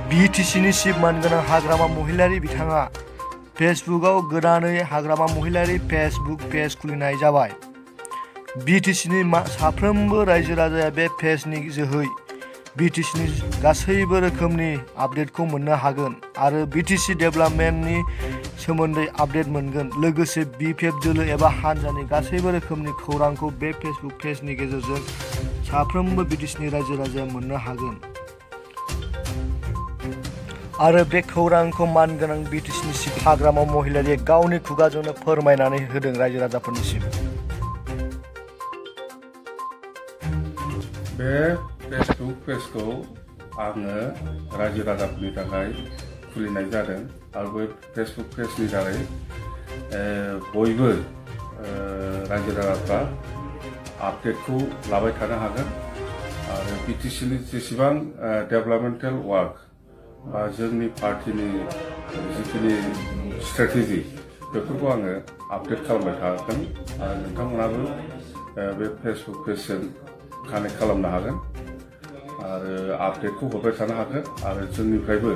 BTCनि chief मानगोनां हाग्रामा महिलारि बिथाङा फेसबुकआव गोदानै हाग्रामा महिलारि फेसबुक पेज खुलिनाय जाबाय। BTCनि साफ्रोमबो रायजो राजाया बे पेजनि जोहै BTCनि गासैबो रोखोमनि आपडेटखौ मोननो हागोन आरो BTC डेभेलपमेन्टनि सोमोन्दै आपडेट मोनगोन। लोगोसे BPF दोलो एबा हान्जानि गासैबो रोखोमनि खौरांखौ बे फेसबुक पेजनि गेजेरजों साफ्रोमबो BTCनि रायजो राजाया मोननो हागोन। आरो बे खौरांखौ मानगोनां BTCनि चिफ हाग्रामा महिलारिया गावनि खुगाजोंनो फोरमायनानै होदों रायजो राजाफोरनिसिम। बे फेसबुक पेजखौ आङो रायजो राजाफोरनि थाखाय खुलिनाय जादों आरो बे फेसबुक पेजनि दारै बयबो रायजो राजाफ्रा आपडेटखौ लाबाय थानो हागोन आरो BTCनि जेसेबां डेभेलपमेन्टेल वार्क बा जोंनि पार्टिनि जिखिनि स्ट्रेटेजि बेफोरखौ आङो आपडेट खालामबाय थागोन आरो नोंथांमोनाबो बे फेसबुक पेजजों कानेक्ट खालामनो हागोन आरो आपडेटखौ हरबाय थानो हागोन आरो जोंनिफ्रायबो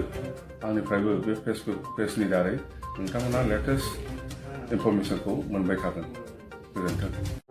आंनिफ्रायबो बे फेसबुक पेजनि दारै नोंथांमोना लेटेस्ट इनफरमेसनखौ मोनबाय थागोन। गोजोन्थों।